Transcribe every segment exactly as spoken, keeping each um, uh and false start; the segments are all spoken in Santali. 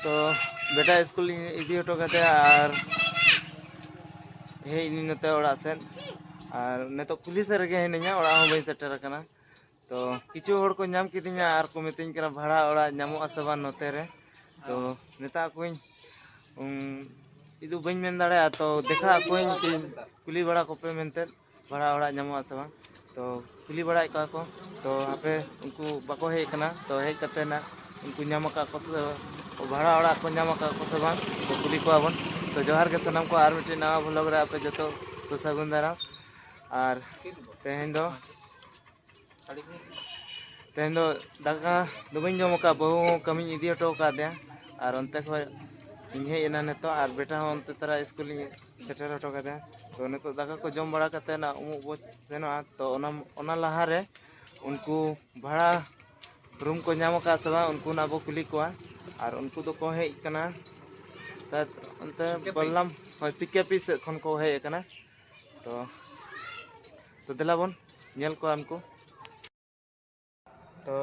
ᱛᱚ ᱵᱮᱴᱟ ᱥᱠᱩᱞ ᱤᱧ ᱤᱫᱤ ᱦᱚᱴᱚ ᱠᱟᱫᱮᱭᱟ ᱟᱨ ᱦᱮᱡ ᱤᱱᱟᱹᱧ ᱱᱚᱛᱮ ᱚᱲᱟᱜ ᱥᱮᱫ᱾ ᱟᱨ ᱱᱤᱛᱚᱜ ᱠᱩᱞᱦᱤ ᱥᱮᱫ ᱨᱮᱜᱮ ᱦᱤᱱᱟᱹᱧᱟ, ᱚᱲᱟᱜ ᱦᱚᱸ ᱵᱟᱹᱧ ᱥᱮᱴᱮᱨ ᱟᱠᱟᱱᱟ᱾ ᱛᱚ ᱠᱤᱪᱷᱩ ᱦᱚᱲ ᱠᱚ ᱧᱟᱢ ᱠᱤᱫᱤᱧᱟ ᱟᱨ ᱠᱚ ᱢᱤᱛᱟᱹᱧ ᱠᱟᱱᱟ ᱵᱷᱟᱲᱟ ᱚᱲᱟᱜ ᱧᱟᱢᱚᱜ ᱟᱥᱮ ᱵᱟᱝ ᱱᱚᱛᱮ ᱨᱮ᱾ ᱛᱚ ᱢᱮᱛᱟᱜ ᱠᱚᱣᱟᱹᱧ, ᱩᱸ, ᱤᱧ ᱫᱚ ᱵᱟᱹᱧ ᱢᱮᱱ ᱫᱟᱲᱮᱭᱟᱜᱼᱟ, ᱛᱚ ᱫᱮᱠᱷᱟ ᱟᱠᱚᱣᱟᱹᱧ ᱠᱤ ᱠᱩᱞᱤ ᱵᱟᱲᱟ ᱠᱚᱯᱮ ᱢᱮᱱᱛᱮ ᱵᱷᱟᱲᱟ ᱚᱲᱟᱜ ᱧᱟᱢᱚᱜ ᱟᱥᱮ ᱵᱟᱝ᱾ ᱛᱚ ᱠᱩᱞᱤ ᱵᱟᱲᱟᱭᱮᱫ ᱠᱚᱣᱟ ᱠᱚ, ᱛᱚ ᱦᱟᱯᱮ ᱩᱱᱠᱩ ᱵᱟᱠᱚ ᱦᱮᱡ ᱟᱠᱟᱱᱟ, ᱛᱚ ᱦᱮᱡ ᱠᱟᱛᱮ ᱱᱟᱜ ᱩᱱᱠᱩ ᱧᱟᱢ ᱟᱠᱟᱫ ᱠᱚ ᱥᱮ ᱵᱷᱟᱲᱟ ᱚᱲᱟᱜ ᱠᱚ ᱧᱟᱢ ᱟᱠᱟᱫ ᱠᱚ ᱥᱮ ᱵᱟᱝ, ᱛᱚ ᱠᱩᱞᱤ ᱠᱚᱣᱟ ᱵᱚᱱ᱾ ᱛᱚ ᱡᱚᱦᱟᱨ ᱜᱮ ᱥᱟᱱᱟᱢ ᱠᱚ, ᱟᱨ ᱢᱤᱫᱴᱮᱱ ᱱᱟᱣᱟ ᱵᱷᱞᱚᱜ ᱨᱮ ᱟᱯᱮ ᱡᱚᱛᱚ ᱠᱚ ᱥᱟᱹᱜᱩᱱ ᱫᱟᱨᱟᱢ᱾ ᱟᱨ ᱛᱮᱦᱮᱧ ᱫᱚ ᱛᱮᱦᱮᱧ ᱫᱚ ᱫᱟᱠᱟ ᱫᱚ ᱵᱟᱹᱧ ᱡᱚᱢ ᱟᱠᱟᱫ, ᱵᱟᱹᱦᱩ ᱦᱚᱸ ᱠᱟᱹᱢᱤᱧ ᱤᱫᱤ ᱦᱚᱴᱚ ᱟᱠᱟᱫᱮᱭᱟ ᱟᱨ ᱚᱱᱛᱮ ᱠᱷᱚᱱ ᱤᱧ ᱦᱮᱡ ᱮᱱᱟ ᱱᱤᱛᱚᱜ, ᱟᱨ ᱵᱮᱴᱟ ᱦᱚᱸ ᱚᱱᱛᱮ ᱛᱟᱨᱟ ᱥᱠᱩᱞ ᱤᱧ ᱥᱮᱴᱮᱨ ᱦᱚᱴᱚ ᱠᱟᱫᱮᱭᱟ᱾ ᱛᱚ ᱱᱤᱛᱚᱜ ᱫᱟᱠᱟ ᱠᱚ ᱡᱚᱢ ᱵᱟᱲᱟ ᱠᱟᱛᱮ ᱱᱟᱜ ᱩᱢᱩᱜ ᱵᱚ ᱥᱮᱱᱚᱜᱼᱟ᱾ ᱛᱚ ᱚᱱᱟ ᱚᱱᱟ ᱞᱟᱦᱟᱨᱮ ᱩᱱᱠᱩ ᱵᱷᱟᱲᱟ ᱨᱩᱢ ᱠᱚ ᱧᱟᱢ ᱟᱠᱟᱫ ᱥᱮ ᱵᱟᱝ, ᱩᱱᱠᱩ ᱱᱟᱜ ᱵᱚ ᱠᱩᱞᱤ ᱠᱚᱣᱟ᱾ ᱟᱨ ᱩᱱᱠᱩ ᱫᱚᱠᱚ ᱦᱮᱡ ᱟᱠᱟᱱᱟ ᱥᱟᱭᱟᱫ ᱚᱱᱛᱮ ᱵᱚᱞᱞᱟᱢ, ᱦᱳᱭ, ᱥᱤᱠᱮᱯᱤ ᱥᱮᱫ ᱠᱷᱚᱱ ᱠᱚ ᱦᱮᱡ ᱟᱠᱟᱱᱟ᱾ ᱛᱚ ᱛᱚ ᱫᱮᱞᱟ ᱵᱚᱱ ᱧᱮᱞ ᱠᱚᱣᱟ ᱩᱱᱠᱩ᱾ ᱛᱚ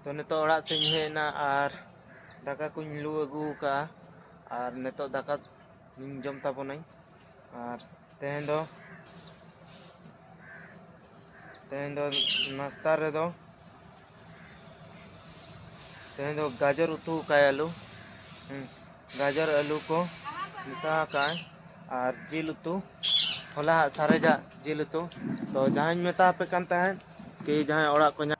ᱛᱚ ᱱᱤᱛᱚᱜ ᱚᱲᱟᱜ ᱥᱮᱫ ᱤᱧ ᱦᱮᱡ ᱮᱱᱟ ᱟᱨ ᱫᱟᱠᱟ ᱠᱚᱧ ᱞᱩ ᱟᱹᱜᱩ ᱟᱠᱟᱫᱼᱟ᱾ ᱟᱨ ᱱᱤᱛᱚᱜ ᱫᱟᱠᱟ ᱤᱧ ᱡᱚᱢ ᱛᱟᱵᱚᱱᱟᱹᱧ᱾ ᱟᱨ ᱛᱮᱦᱮᱧ ᱫᱚ ᱛᱮᱦᱮᱧ ᱫᱚ ᱱᱟᱥᱛᱟ ᱨᱮᱫᱚ ᱛᱮᱦᱮᱧ ᱫᱚ ᱜᱟᱡᱚᱨ ᱩᱛᱩ ᱟᱠᱟᱫ ᱟᱹᱞᱩ᱾ ᱦᱩᱸ, ᱜᱟᱡᱚᱨ ᱟᱹᱞᱩ ᱠᱚ ᱢᱮᱥᱟ ᱟᱠᱟᱫ ᱟᱨ ᱡᱤᱞ ᱩᱛᱩ, ᱦᱚᱞᱟ ᱦᱟᱜ ᱥᱟᱨᱮᱡᱟᱜ ᱡᱤᱞ ᱩᱛᱩ᱾ ᱛᱚ ᱡᱟᱦᱟᱸᱧ ᱢᱮᱛᱟ ᱟᱯᱮ ᱠᱟᱱ ᱛᱟᱦᱮᱸᱫ ᱠᱤ ᱡᱟᱦᱟᱸᱭ ᱚᱲᱟᱜ ᱠᱚ ᱧᱟᱢ,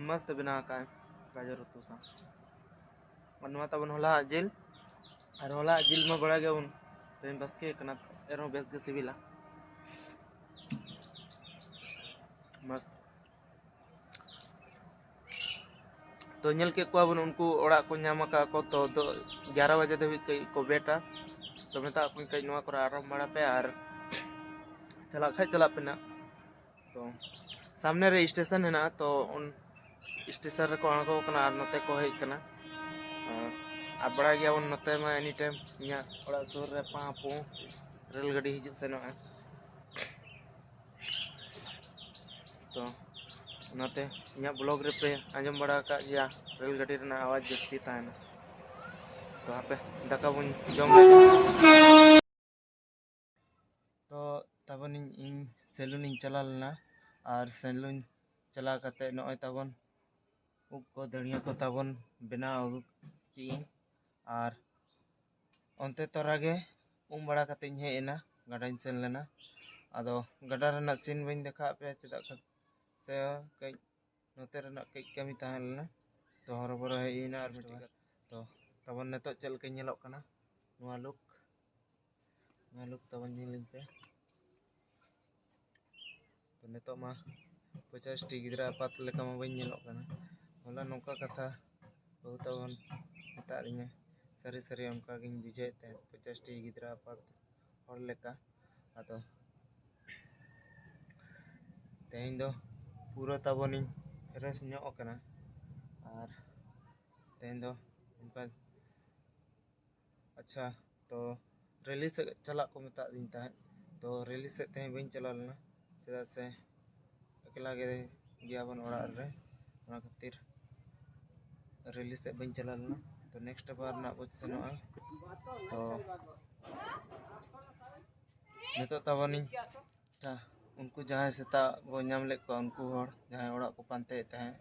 ᱢᱚᱥᱛ ᱵᱮᱱᱟᱣ ᱟᱠᱟᱫ ᱜᱟᱡᱚᱨ ᱩᱛᱩ ᱥᱟᱶ᱾ ᱟᱨ ᱱᱚᱣᱟ ᱛᱟᱵᱚᱱ ᱦᱚᱞᱟ ᱦᱟᱜ ᱡᱤᱞ, ᱟᱨ ᱦᱚᱞᱟ ᱦᱟᱜ ᱡᱤᱞ ᱢᱟ ᱵᱟᱲᱟᱭ ᱜᱮᱭᱟᱵᱚᱱ, ᱛᱮᱦᱮᱧ ᱵᱟᱥᱠᱮ ᱠᱟᱱᱟ, ᱮᱱᱨᱮᱦᱚᱸ ᱵᱮᱥ ᱜᱮ ᱥᱤᱵᱤᱞᱟ᱾ ᱢᱚᱥᱛ᱾ ᱛᱚ ᱧᱮᱞ ᱠᱮᱫ ᱠᱚᱣᱟ ᱵᱚᱱ ᱩᱱᱠᱩ ᱚᱲᱟᱜ ᱠᱚ ᱧᱟᱢ ᱟᱠᱟᱫ ᱠᱚ, ᱛᱚ ᱫᱚ ᱮᱜᱟᱨᱚ ᱵᱟᱡᱮ ᱫᱷᱟᱹᱵᱤᱡ ᱠᱟᱹᱡ ᱠᱚ ᱵᱮᱴᱟ᱾ ᱛᱚ ᱢᱮᱛᱟᱜ ᱠᱚᱣᱟᱧ ᱠᱟᱹᱡ ᱱᱚᱣᱟ ᱠᱚᱨᱮ ᱟᱨᱟᱢ ᱵᱟᱲᱟ ᱯᱮ, ᱟᱨ ᱪᱟᱞᱟᱜ ᱠᱷᱟᱡ ᱪᱟᱞᱟᱜ ᱯᱮ ᱱᱟᱜ᱾ ᱛᱚ ᱥᱟᱢᱱᱮ ᱨᱮ ᱥᱴᱮᱥᱚᱱ ᱦᱮᱱᱟᱜᱼᱟ, ᱛᱚ ᱩᱱ ᱥᱴᱮᱥᱚᱱ ᱨᱮᱠᱚ ᱟᱬᱜᱚ ᱠᱟᱱᱟ ᱟᱨ ᱱᱚᱛᱮ ᱠᱚ ᱦᱮᱡ ᱠᱟᱱᱟ᱾ ᱟᱨ ᱟᱨ ᱵᱟᱲᱟᱭ ᱜᱮᱭᱟᱵᱚᱱ ᱱᱚᱛᱮ ᱢᱟ ᱮᱱᱤ ᱴᱟᱭᱤᱢ ᱤᱧᱟᱹᱜ ᱚᱲᱟᱜ ᱥᱩᱨ ᱨᱮ ᱯᱟᱸ ᱯᱩᱸ ᱨᱮᱹᱞ ᱜᱟᱹᱰᱤ ᱦᱤᱡᱩᱜ ᱥᱮᱱᱚᱜᱼᱟ᱾ ᱛᱚ ᱚᱱᱟᱛᱮ ᱤᱧᱟᱹᱜ ᱵᱞᱚᱜ ᱨᱮᱯᱮ ᱟᱸᱡᱚᱢ ᱵᱟᱲᱟ ᱟᱠᱟᱫ ᱜᱮᱭᱟ ᱨᱮᱞ ᱜᱟᱹᱰᱤ ᱨᱮᱱᱟᱜ ᱟᱣᱟᱡᱽ ᱡᱟᱹᱥᱛᱤ ᱛᱟᱦᱮᱱᱟ᱾ ᱛᱚ ᱦᱟᱯᱮ ᱫᱟᱠᱟ ᱵᱚᱱ ᱡᱚᱢ ᱞᱮᱜᱮ᱾ ᱛᱚ ᱛᱟᱵᱚᱱ ᱤᱧ, ᱤᱧ ᱥᱮᱞᱩᱱ ᱤᱧ ᱪᱟᱞᱟᱣ ᱞᱮᱱᱟ, ᱟᱨ ᱥᱮᱞᱩᱱ ᱪᱟᱞᱟᱣ ᱠᱟᱛᱮ ᱱᱚᱜᱼᱚᱭ ᱛᱟᱵᱚᱱ ᱩᱵ ᱠᱚ ᱫᱟᱹᱲᱤᱭᱟᱹ ᱠᱚ ᱛᱟᱵᱚᱱ ᱵᱮᱱᱟᱣ ᱟᱹᱜᱩ ᱠᱮᱜᱼᱟᱹᱧ, ᱟᱨ ᱚᱱᱛᱮ ᱛᱚᱨᱟ ᱜᱮ ᱩᱢ ᱵᱟᱲᱟ ᱠᱟᱛᱮᱧ ᱦᱮᱡ ᱮᱱᱟ, ᱜᱟᱰᱟᱧ ᱥᱮᱱ ᱞᱮᱱᱟ᱾ ᱟᱫᱚ ᱜᱟᱰᱟ ᱨᱮᱱᱟᱜ ᱥᱤᱱ ᱵᱟᱹᱧ ᱫᱮᱠᱷᱟᱣᱟᱫ ᱯᱮᱭᱟ, ᱪᱮᱫᱟᱜ ᱠᱷᱟᱱ ᱥᱮ ᱠᱟᱹᱡ ᱱᱚᱛᱮ ᱨᱮᱱᱟᱜ ᱠᱟᱹᱡ ᱠᱟᱹᱢᱤ ᱛᱟᱦᱮᱸ ᱞᱮᱱᱟ, ᱛᱚ ᱦᱚᱨᱚᱵᱚᱨᱚ ᱦᱮᱡ ᱮᱱᱟ ᱟᱨ ᱢᱤᱫᱴᱤᱡ ᱠᱟᱛᱷᱟ᱾ ᱛᱚ ᱛᱟᱵᱚᱱ ᱱᱤᱛᱚᱜ ᱪᱮᱫ ᱞᱮᱠᱟᱧ ᱧᱮᱞᱚᱜ ᱠᱟᱱᱟ, ᱱᱚᱣᱟ ᱞᱩᱠ, ᱱᱚᱣᱟ ᱞᱩᱠ ᱛᱟᱵᱚᱱ ᱧᱮᱞ ᱤᱧ ᱯᱮ᱾ ᱛᱚ ᱱᱤᱛᱚᱜ ᱢᱟ ᱯᱚᱪᱟᱥ ᱴᱤ ᱜᱤᱫᱽᱨᱟᱹ ᱟᱯᱟᱛ ᱞᱮᱠᱟ ᱢᱟ ᱵᱟᱹᱧ ᱧᱮᱞᱚᱜ ᱠᱟᱱᱟ᱾ ᱦᱚᱞᱟ ᱱᱚᱝᱠᱟ ᱠᱟᱛᱷᱟ ᱵᱟᱹᱦᱩ ᱛᱟᱵᱚᱱ ᱢᱮᱛᱟᱫᱤᱧᱟ, ᱥᱟᱹᱨᱤ ᱥᱟᱹᱨᱤ ᱚᱱᱠᱟ ᱜᱤᱧ ᱵᱩᱡᱷᱟᱹᱣᱮᱫ ᱛᱟᱦᱮᱸᱫ, ᱯᱚᱪᱟᱥ ᱴᱤ ᱜᱤᱫᱽᱨᱟᱹ ᱟᱯᱟᱛ ᱦᱚᱲ ᱞᱮᱠᱟ᱾ ᱟᱫᱚ ᱛᱮᱦᱮᱧ ᱫᱚ ᱯᱩᱨᱟᱹ ᱛᱟᱵᱚᱱᱤᱧ ᱯᱷᱨᱮᱥ ᱧᱚᱜ ᱟᱠᱟᱱᱟ, ᱟᱨ ᱛᱮᱦᱮᱧ ᱫᱚ ᱚᱱᱠᱟ, ᱟᱪᱪᱷᱟ, ᱛᱚ ᱨᱮᱞᱤ ᱥᱮᱫ ᱪᱟᱞᱟᱜ ᱠᱚ ᱢᱮᱛᱟᱜ ᱫᱤᱧ ᱛᱟᱦᱮᱸᱫ, ᱛᱚ ᱨᱮᱞᱤ ᱥᱮᱫ ᱛᱮᱦᱮᱧ ᱵᱟᱹᱧ ᱪᱟᱞᱟᱣ ᱞᱮᱱᱟ, ᱪᱮᱫᱟᱜ ᱥᱮ ᱮᱠᱞᱟ ᱜᱮ ᱜᱮᱭᱟᱵᱚᱱ ᱚᱲᱟᱜ ᱨᱮ, ᱚᱱᱟ ᱠᱷᱟᱹᱛᱤᱨ ᱨᱮᱞᱤ ᱥᱮᱫ ᱵᱟᱹᱧ ᱪᱟᱞᱟᱣ ᱞᱮᱱᱟ᱾ ᱛᱚ ᱱᱮᱠᱥᱴ ᱵᱟᱨ ᱱᱟᱜ ᱵᱚ ᱥᱮᱱᱚᱜᱼᱟ᱾ ᱛᱚ ᱱᱤᱛᱚᱜ ᱛᱟᱵᱚᱱᱤᱧ, ᱟᱪᱪᱷᱟ, ᱩᱱᱠᱩ ᱡᱟᱦᱟᱸᱭ ᱥᱮᱛᱟᱜ ᱵᱚ ᱧᱟᱢ ᱞᱮᱫ ᱠᱚᱣᱟ, ᱩᱱᱠᱩ ᱦᱚᱲ ᱡᱟᱦᱟᱸᱭ ᱚᱲᱟᱜ ᱠᱚ ᱯᱟᱱᱛᱮᱭᱮᱫ ᱛᱟᱦᱮᱸᱫ,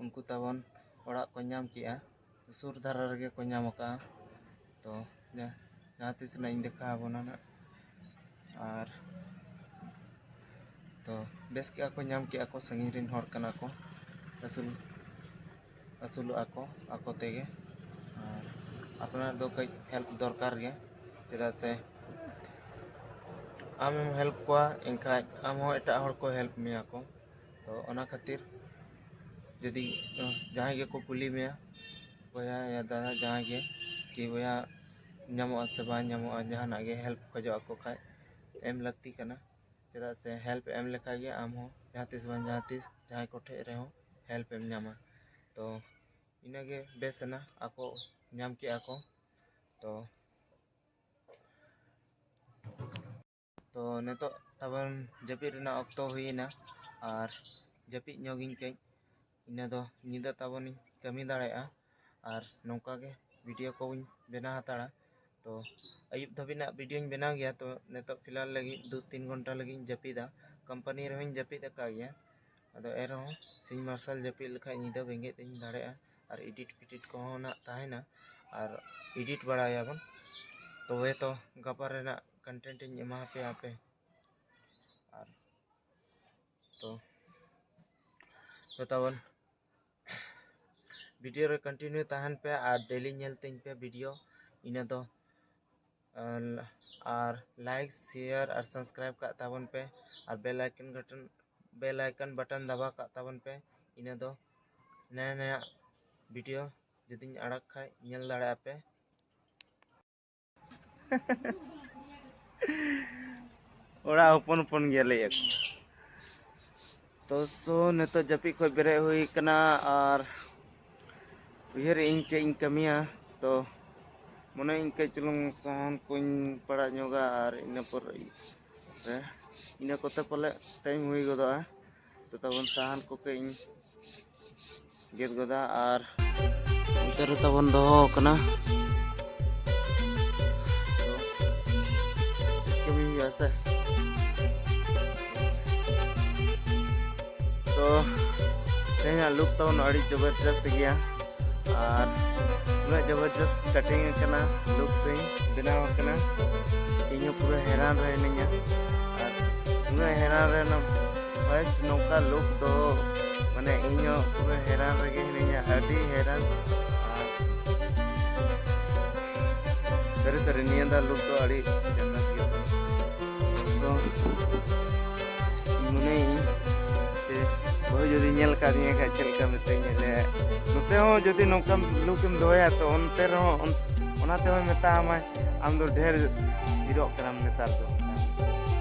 ᱩᱱᱠᱩ ᱛᱟᱵᱚᱱ ᱚᱲᱟᱜ ᱠᱚ ᱧᱟᱢ ᱠᱮᱜᱼᱟ, ᱥᱩᱨ ᱫᱷᱟᱨᱟ ᱨᱮᱜᱮ ᱠᱚ ᱧᱟᱢ ᱟᱠᱟᱜᱼᱟ᱾ ᱛᱚ ᱡᱟ-, ᱡᱟᱦᱟᱸ ᱛᱤᱥ ᱱᱟᱜ ᱤᱧ ᱫᱮᱠᱷᱟᱣ ᱟᱵᱚᱱᱟ ᱱᱟᱜ᱾ ᱟᱨ ᱛᱚ ᱵᱮᱥ ᱠᱮᱜᱼᱟ ᱠᱚ, ᱧᱟᱢ ᱠᱮᱜᱼᱟ ᱠᱚ, ᱥᱟᱺᱜᱤᱧ ᱨᱮᱱ ᱦᱚᱲ ᱠᱟᱱᱟ ᱠᱚ, ᱟᱹᱥᱩᱞ, ᱟᱹᱥᱩᱞᱚᱜᱼᱟ ᱠᱚ ᱟᱠᱚ ᱛᱮᱜᱮ᱾ ᱟᱨ ᱟᱯᱱᱟᱨ ᱫᱚ ᱠᱟᱹᱡ ᱦᱮᱞᱯ ᱫᱚᱨᱠᱟᱨ ᱜᱮ, ᱪᱮᱫᱟᱜ ᱥᱮ ᱟᱢᱮᱢ ᱦᱮᱞᱯ ᱠᱚᱣᱟ, ᱮᱱᱠᱷᱟᱡ ᱟᱢ ᱦᱚᱸ ᱮᱴᱟᱜ ᱦᱚᱲ ᱠᱚ ᱦᱮᱞᱯ ᱢᱮᱭᱟ ᱠᱚ᱾ ᱛᱚ ᱚᱱᱟ ᱠᱷᱟᱹᱛᱤᱨ ᱡᱩᱫᱤ, ᱟᱸ, ᱡᱟᱦᱟᱸᱭ ᱜᱮᱠᱚ ᱠᱩᱞᱤ ᱢᱮᱭᱟ, ᱵᱚᱭᱦᱟ ᱭᱟ ᱫᱟᱫᱟ, ᱡᱟᱦᱟᱸᱭ ᱜᱮ, ᱠᱤ ᱵᱚᱭᱦᱟ ᱧᱟᱢᱚᱜᱼᱟ ᱥᱮ ᱵᱟᱝ ᱧᱟᱢᱚᱜᱼᱟ, ᱡᱟᱦᱟᱱᱟᱜ ᱜᱮ ᱦᱮᱞᱯ ᱠᱷᱚᱡᱚᱜ ᱟᱠᱚ ᱠᱷᱟᱡ, ᱮᱢ ᱞᱟᱹᱠᱛᱤ ᱠᱟᱱᱟ᱾ ᱪᱮᱫᱟᱜ ᱥᱮ ᱦᱮᱞᱯ ᱮᱢ ᱞᱮᱠᱷᱟᱡ ᱜᱮ ᱟᱢ ᱦᱚᱸ ᱡᱟᱦᱟᱸ ᱛᱤᱥ ᱵᱟᱝ ᱡᱟᱦᱟᱸ ᱛᱤᱥ ᱡᱟᱦᱟᱸᱭ ᱠᱚᱴᱷᱮᱡ ᱨᱮᱦᱚᱸ ᱦᱮᱞᱯ ᱮᱢ ᱧᱟᱢᱟ᱾ ᱛᱚ ᱤᱱᱟᱹᱜᱮ ᱵᱮᱥ ᱮᱱᱟ, ᱟᱠᱚ ᱧᱟᱢ ᱠᱮᱜᱼᱟ ᱠᱚ᱾ ᱛᱚ, ᱛᱚ ᱱᱤᱛᱚᱜ ᱛᱟᱵᱚᱱ ᱡᱟᱹᱯᱤᱫ ᱨᱮᱱᱟᱜ ᱚᱠᱛᱚ ᱦᱩᱭᱮᱱᱟ, ᱟᱨ ᱡᱟᱹᱯᱤᱫ ᱧᱚᱜᱤᱧ ᱠᱟᱹᱡ, ᱤᱱᱟᱹ ᱫᱚ ᱧᱤᱫᱟᱹ ᱛᱟᱵᱚᱱᱤᱧ ᱠᱟᱹᱢᱤ ᱫᱟᱲᱮᱭᱟᱜᱼᱟ᱾ ᱟᱨ ᱱᱚᱝᱠᱟ ᱜᱮ ᱵᱷᱤᱰᱤᱭᱳ ᱠᱚᱧ ᱵᱮᱱᱟᱣ ᱦᱟᱛᱟᱲᱟ᱾ ᱛᱚ ᱟᱹᱭᱩᱵ ᱫᱷᱟᱹᱵᱤᱡ ᱨᱮᱱᱟᱜ ᱵᱷᱤᱰᱤᱭᱳᱧ ᱵᱮᱱᱟᱣ ᱜᱮᱭᱟ᱾ ᱛᱚ ᱱᱤᱛᱚᱜ ᱯᱷᱤᱞᱦᱟᱞ ᱞᱟᱹᱜᱤᱫ ᱫᱩ ᱛᱤᱱ ᱜᱷᱚᱱᱴᱟ ᱞᱟᱹᱜᱤᱫ ᱤᱧ ᱡᱟᱹᱯᱤᱫᱟ᱾ ᱠᱳᱢᱯᱟᱱᱤ ᱨᱮᱦᱚᱸᱧ ᱡᱟᱹᱯᱤᱫ ᱟᱠᱟᱫ ᱜᱮᱭᱟ, ᱟᱫᱚ ᱮᱱᱨᱮᱦᱚᱸ ᱥᱤᱧ ᱢᱟᱨᱥᱟᱞ ᱡᱟᱹᱯᱤᱫ ᱞᱮᱠᱷᱟᱡ ᱧᱤᱫᱟᱹ ᱵᱮᱸᱜᱮᱫ ᱤᱧ ᱫᱟᱲᱮᱭᱟᱜᱼᱟ᱾ ᱟᱨ ᱮᱰᱤᱴ ᱯᱷᱤᱰᱤᱴ ᱠᱚᱦᱚᱸ ᱱᱟᱜ ᱛᱟᱦᱮᱱᱟ, ᱟᱨ ᱮᱰᱤᱴ ᱵᱟᱲᱟᱭᱟᱵᱚᱱ, ᱛᱚᱵᱮ ᱛᱚ ᱜᱟᱯᱟ ᱨᱮᱱᱟᱜ ᱠᱚᱱᱴᱮᱱᱴ ᱤᱧ ᱮᱢᱟ ᱯᱮᱭᱟ ᱟᱯᱮ᱾ ᱟᱨ ᱛᱚ ᱛᱚ ᱛᱟᱵᱚᱱ ᱵᱷᱤᱰᱤᱭᱳ ᱨᱮ ᱠᱚᱱᱴᱤᱱᱤᱭᱩ ᱛᱟᱦᱮᱱ ᱯᱮ ᱟᱨ ᱰᱮᱞᱤ ᱧᱮᱞ ᱛᱤᱧ ᱯᱮ ᱵᱷᱤᱰᱤᱭᱳ᱾ ᱤᱱᱟᱹ ᱫᱚ ᱟᱨ, ᱟᱨ ᱞᱟᱭᱤᱠ, ᱥᱮᱭᱟᱨ ᱟᱨ ᱥᱟᱵᱥᱠᱨᱟᱭᱤᱵ ᱠᱟᱜ ᱛᱟᱵᱚᱱ ᱯᱮ, ᱟᱨ bell icon button, bell icon button ᱫᱟᱵᱟᱣ ᱠᱟᱜ ᱛᱟᱵᱚᱱ ᱯᱮ᱾ ᱤᱱᱟᱹ ᱫᱚ ᱱᱟᱭᱟ ᱱᱟᱭᱟ ᱵᱷᱤᱰᱤᱭᱳ ᱡᱩᱫᱤᱧ ᱟᱲᱟᱜ ᱠᱷᱟᱡ ᱧᱮᱞ ᱫᱟᱲᱮᱭᱟᱜᱼᱟ ᱯᱮ᱾ ᱚᱲᱟᱜ ᱦᱚᱯᱚᱱ ᱦᱚᱯᱚᱱ ᱜᱮᱭᱟ ᱞᱟᱹᱭ ᱟᱠᱚ᱾ ᱛᱚ ᱥᱳ ᱱᱤᱛᱚᱜ ᱡᱟᱹᱯᱤᱫ ᱠᱷᱚᱱ ᱵᱮᱨᱮᱫ ᱦᱩᱭ ᱠᱟᱱᱟ ᱟᱨ ᱩᱭᱦᱟᱹᱨᱮᱫ ᱟᱹᱧ ᱪᱮᱫ ᱤᱧ ᱠᱟᱹᱢᱤᱭᱟ᱾ ᱛᱚ ᱢᱚᱱᱮ ᱤᱧ ᱠᱟᱹᱡ ᱪᱩᱞᱩᱝ ᱥᱟᱦᱟᱱ ᱠᱚᱧ ᱯᱟᱲᱟᱜ ᱧᱚᱜᱟ ᱟᱨ ᱤᱱᱟᱹ ᱯᱚᱨ ᱨᱮ ᱤᱱᱟᱹ ᱠᱚᱛᱮ ᱯᱟᱞᱮ ᱴᱟᱭᱤᱢ ᱦᱩᱭ ᱜᱚᱫᱚᱜᱼᱟ᱾ ᱛᱚ ᱛᱟᱵᱚᱱ ᱥᱟᱦᱟᱱ ᱠᱚ ᱠᱟᱹᱡ ᱤᱧ ᱜᱮᱫ ᱜᱚᱫᱟ ᱟᱨ ᱚᱱᱛᱮ ᱨᱮ ᱛᱟᱵᱚᱱ ᱫᱚᱦᱚ ᱟᱠᱟᱱᱟ᱾ ᱠᱟᱹᱢᱤ ᱦᱩᱭᱩᱜᱼᱟ ᱥᱮ᱾ ᱛᱚ ᱛᱮᱦᱮᱧᱟᱜ ᱞᱩᱠ ᱛᱟᱵᱚᱱ ᱟᱹᱰᱤ ᱡᱚᱵᱚᱨᱡᱚᱥᱛ ᱜᱮᱭᱟ ᱟᱨ ᱩᱱᱟᱹᱜ ᱡᱚᱵᱚᱨᱡᱚᱥᱛ ᱠᱟᱴᱤᱝ ᱟᱠᱟᱱᱟ, ᱞᱩᱠ ᱛᱤᱧ ᱵᱮᱱᱟᱣ ᱟᱠᱟᱱᱟ᱾ ᱤᱧ ᱦᱚᱸ ᱯᱩᱨᱟᱹ ᱦᱮᱨᱟᱱ ᱨᱮ ᱦᱤᱱᱟᱹᱧᱟ᱾ ᱟᱨ ᱩᱱᱟᱹᱜ ᱦᱮᱨᱟᱱ ᱨᱮ ᱯᱷᱟᱨᱥᱴ ᱱᱚᱝᱠᱟ ᱞᱩᱠ ᱫᱚ, ᱢᱟᱱᱮ ᱤᱧ ᱦᱚᱸ ᱯᱩᱨᱟᱹ ᱦᱮᱨᱟᱱ ᱨᱮᱜᱮ ᱦᱤᱱᱟᱹᱧᱟ, ᱟᱹᱰᱤ ᱦᱮᱨᱟᱱ᱾ ᱟᱨ ᱥᱟᱹᱨᱤ ᱥᱟᱹᱨᱤ ᱱᱤᱭᱟᱹ ᱫᱷᱟᱣ ᱞᱩᱠ ᱫᱚ ᱟᱹᱰᱤ ᱡᱟᱠᱟᱥ ᱜᱮ ᱛᱟᱦᱮᱸ᱾ ᱛᱚ ᱢᱚᱱᱮᱭᱟᱹᱧ ᱡᱮ ᱵᱟᱹᱦᱩ ᱡᱩᱫᱤ ᱧᱮᱞ ᱠᱟᱫᱤᱧᱟ ᱠᱷᱟᱡ ᱪᱮᱫ ᱞᱮᱠᱟ ᱢᱮᱛᱟᱹᱧᱟ, ᱞᱟᱹᱭᱟ, ᱱᱚᱛᱮ ᱦᱚᱸ ᱡᱩᱫᱤ ᱱᱚᱝᱠᱟᱢ ᱞᱩᱠ ᱮᱢ ᱫᱚᱦᱚᱭᱟ ᱛᱚ ᱚᱱᱛᱮ ᱨᱮᱦᱚᱸ ᱚᱱ-, ᱚᱱᱟ ᱛᱮᱦᱚᱸᱭ ᱢᱮᱛᱟᱢᱟᱭ ᱟᱢ ᱫᱚ ᱰᱷᱮᱨ ᱦᱤᱨᱚᱜ ᱠᱟᱱᱟᱢ ᱱᱮᱛᱟᱨ ᱫᱚ᱾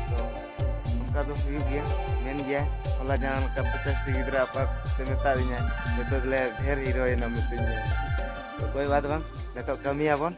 ᱛᱚ ᱚᱱᱠᱟ ᱫᱚ ᱦᱩᱭᱩᱜ ᱜᱮᱭᱟ, ᱢᱮᱱ ᱜᱮᱭᱟ, ᱦᱚᱞᱟ ᱡᱟᱦᱟᱸ ᱞᱮᱠᱟ ᱯᱚᱪᱟᱥ ᱴᱤ ᱜᱤᱫᱽᱨᱟᱹ ᱟᱯᱟᱛ ᱛᱮ ᱢᱮᱛᱟᱫᱤᱧᱟ, ᱡᱚᱛᱚ ᱫᱚᱞᱮ ᱰᱷᱮᱨ ᱦᱤᱨᱚᱭᱮᱱᱟ ᱢᱮᱛᱟᱹᱧᱟ᱾ ᱛᱚ ᱠᱚᱭ ᱵᱟᱛ ᱵᱟᱝ, ᱱᱤᱛᱚᱜ ᱠᱟᱹᱢᱤᱭᱟᱵᱚᱱ᱾